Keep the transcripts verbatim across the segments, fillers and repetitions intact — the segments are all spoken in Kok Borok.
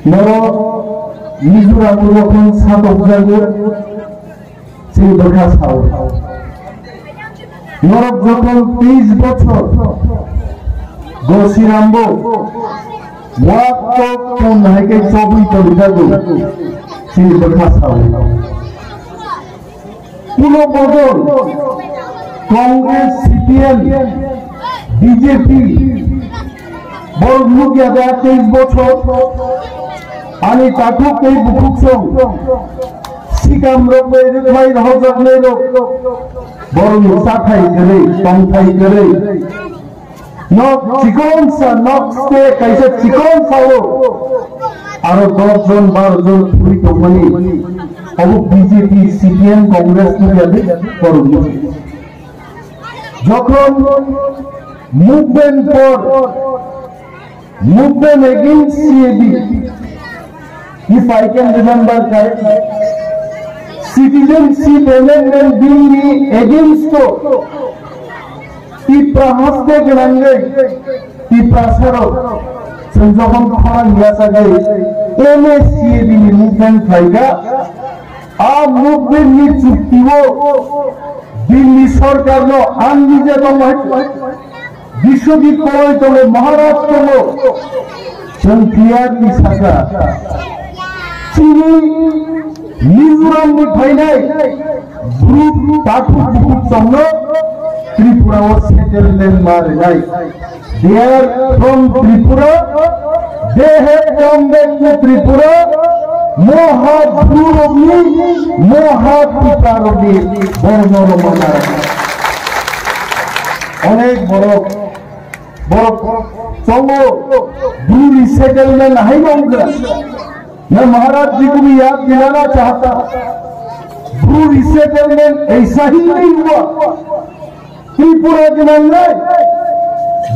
Norok Mizoram o jokhon satokjago, chini bwkha sao. Norok jokhon teis bochor Gosirambo wak tok kun hai khe chobwi tongjago, chini bwkha sao. Kuno bodol, Congress, C P M, B J P, borok nukya da teis bochor, ani takhuk tei bukhuksong, sikam rok bai rwkmai rohorjaknai rok, borok ni chathai kwrwi, tongthai kwrwi. Nok chikon sa, nok ste kaisa chikon sao. Aro dos jon, baro jon thwi tongmani. Obo B J P, C P M, Congress ni yadi kormo. Jokhon movement for, movement against C A B. If I can remember correctly, Citizenship Amendment Bill ni against o Tipra haste gwnangwi Tiprasarok chwng jokhon khorang yachagwi M A C A B ni movement khlaikha, a movement ni chukti o Delhi sorkar no ang nije tongmai Biswajit Koloi tongo, Maharaj tongo, chwng clearly sakha. Chini Mizoram ni phainai Bru takhuk bukhuk chongno Tripura o settlement ma rwnai. They are from Tripura. They have come back to Tripura. Moha Bru rokni, Moha Tipra rokni borno rok mana. Onek borok, borok chongo Bru resettlement hai bongkha. मैं महाराज जी को भी याद दिलाना चाहता हूँ, भ्रू रिसेटलमेंट ऐसा ही नहीं हुआ। त्रिपुरा के मामले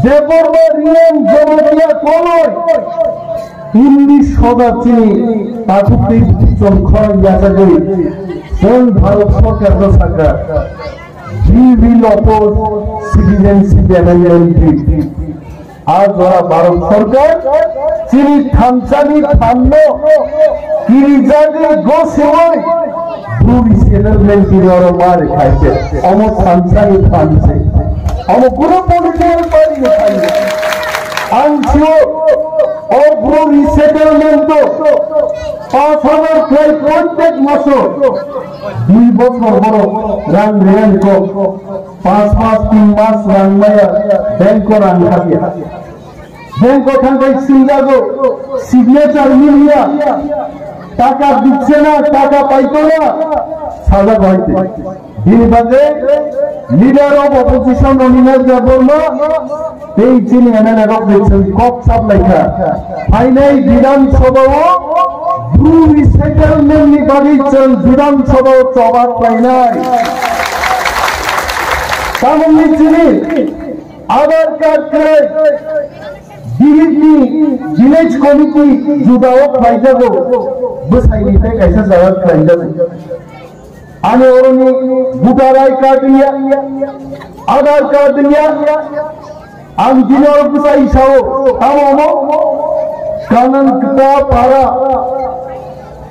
देवबर्मा रियान जमातिया कलय हिंदी सदा चीनी ताकुती चंखर याजागरी जों भारत सरकार को सागर। We will oppose citizenship amendment bill. A jora Bharat Sarkar chini thansani phanno kirijagwi gosiwi Bru resettlement tini oro ma rwkhaikhe. Omo thansani phan se. Omo kuno political party ni phan se. Ang sio o Bru resettlement o panch hajar khlai prottek maso dui bochor borok rang riyani kok. Panch mas, tin mas rang maya, bank o rang khapiya. Bank o thangbai singjago, signature miliya, taka dichche na, taka paito na, sajago haite. Bini bagwi leader of opposition Anina Debbarma, tei chini M L A rok ni chwng kok saplaikha. Phainai Bidhan Sabha o Bru resettlement ni bagwi chwng Bidhan Sabha o choba khlainai. Tamoni chini Aadhaar card kwrwi Bihik ni village committee juda o khlaijago, bwsai ni tei kaisa jaga khlaijago. Ani oroni voter I card ya, Aadhaar card ya, ang dino bwsai sao, tamo mo, Kanan Kta Para,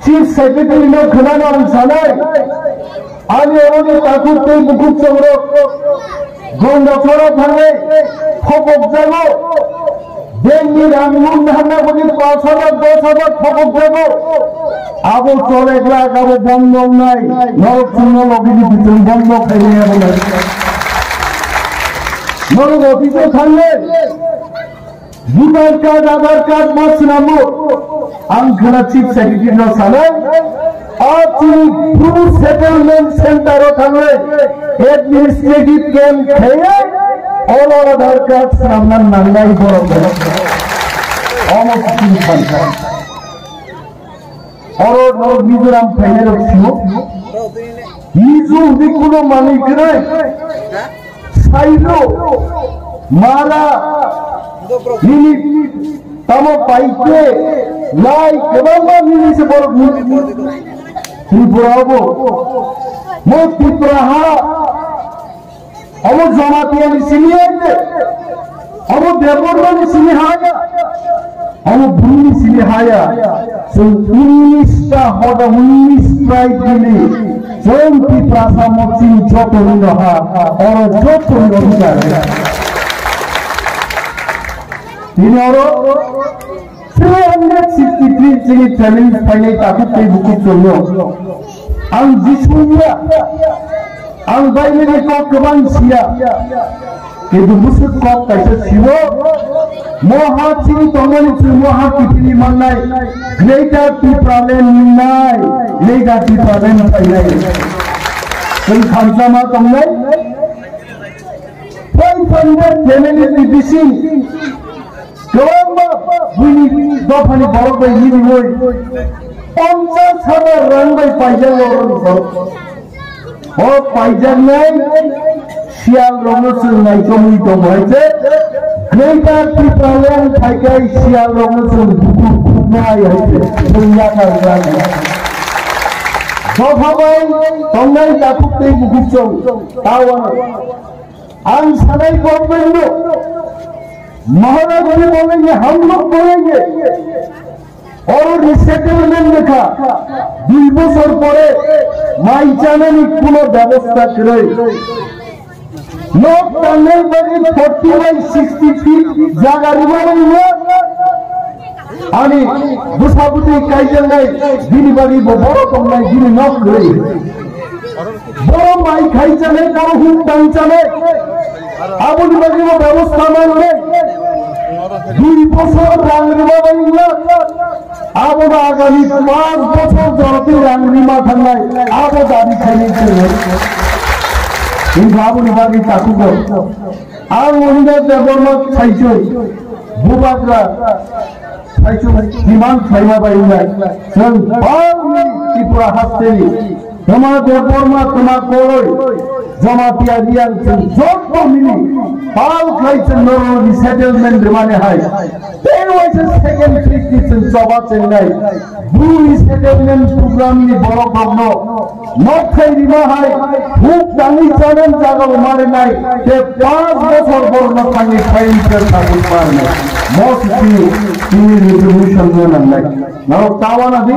Chief Secretary no khwnano ang sanai, ani oroni takhuk tei bukhuk chongrok, Gonda Chora thangwi, khopok jago, Bank ni rang mung na hamna boni panch hajar, dos hajar thokok jago. Abo chole glak, abo bondo wngnai. Norok chwngno logi di, chwng bondo khainai abo nai. Norok office o thangnai. Voter card, Aadhaar card ma swnamo. Ang khna Chief Secretary no sanai. A chini Bru settlement center o thangwi administrative camp khaiwi oro Aadhaar card swnamna nangnai borok. Omo chini thansa. Oro norok Mizoram phainai rok simo. Mizo hwnwi kuno manwi kwrwi. Sairo, mala, nini tamo paite, lai, kwbangma nini se borok ni Tripura obo. Mo Tripura ha, omo Jamatia ni simi aite, omo Debbarma ni simi ha ya, omo Bru ni simi haya, chwng unis ta hoda unis trai bini, chwng Tiprasa motching jotoni no ha, oro jotoni odhikar. Tini oro three hundred sixty three chini family phainai takhuk tei bukhuk chwngno. Ang Jisu ya, ang Bible ni kok kwbang siya. Kintu bwswk kok kaisa siwo, mo ha chini tongmani chwng mo ha kiphilwi mannai, Greater Tipraland ningnai, Greater Tipraland phainai. Chwng thansa ma tongnai, five hundred family ni bising, kwbangma buini dophani borok bai nini oi, ponchas hajar rang bai paijak borok. O paijaknai siyal rokno chwng naichomwi tongo hai se, Greater Tipraland phaikai siyal rokno chwng bukur khuknai hai se, chwng yakar wngkha. Dopha bai tongnai takhuk tei bukhuk chwng, tao ano ang sanai government no, Maharaj ji bolenge, hum log bolenge. Oro resettlement lekha, dui bochor pore mai chanani kuno bebosta kwrwi. Nok tangnai bagwi forty by sixty feet jaga rwmani wngya. Ani bwsa bwtwi kaijaknai bini bagwi bo borok tongnai bini nok kwrwi. Borok mai khai chanai, borok huk tang chanai. Aboni bagwi bo bebosta mangnai. Dui bochor rang rwma bai wngya. Abo no agami panch bochor joroti rang rima thangnai, abo dabi khainai chwng. Hinba aboni bagwi takhuk o. Ang Anurudh Debbarma saichung, Bubagra saichung, demand khlaima bai wngnai. Chwng bangni Tripura hasteni Toma Debbarma, toma Koloi, Jamatia Reang, chwng joto mili pal khlai chwng norok resettlement rwmani hai. Tei waisa second phase ni chwng choba chengnai. Bru resettlement program ni borok rokno nok thai rima hai, huk tangwi chanani jaga bo marinai. Tei panch bochor borokno thangwi phaiywi khe thangwi parnai. Mo sisi chini resolution no nangnai. Norok tawana di.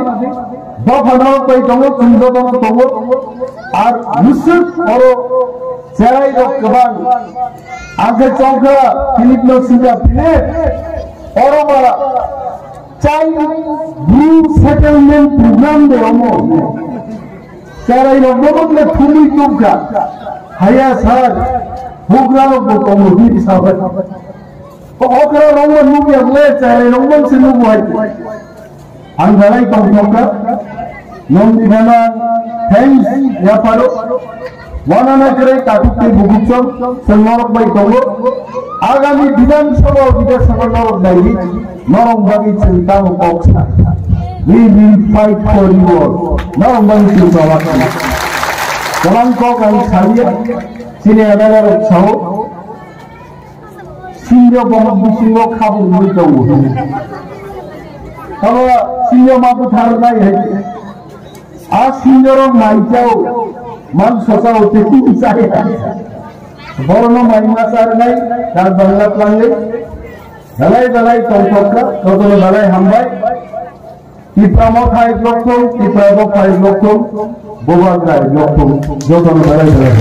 Dopha norok bai tongo, chwng jotono tongo. Ar bwswk oro cherai rok kwbang. Ang khe chongkha Philip no swngkha, Philip, oro ba child bru settlement program de omo. Cherai rok no bokle thumwi tongkha. Haya sir, bugra rok bo tongo, hini sabai. Okra rok bo nukya ble, cherai rok bo se nugo hai. Ang dalai tongthokha, nwng bihano thanks yapharo, wanana kwrwi takhuk tei bukhuk chwng, chwng norok bai tongo. Agami Bidhan Sabha o, Bidhan Sabha norok naiwi, norok bagwi chwng tamo kok sa. We will fight for you all. Norok bagwi chwng tongma kha. Kwbang kok ang salia, chini M L A rok sao. Sinjo bong bisingo khabung wngwi tongo. Abo sinjo ma bwtharnai hai. A sinjorok mai chao, mang sochao tei tini chaya. Borokno mai ma charnai, dak bangla twlangwi. Belai belai tongthokha, jotono belai hambai. Tipra motha hai bloktong, Tipra dopha hai bloktong, Bubagra hai bloktong, jotono belai belai.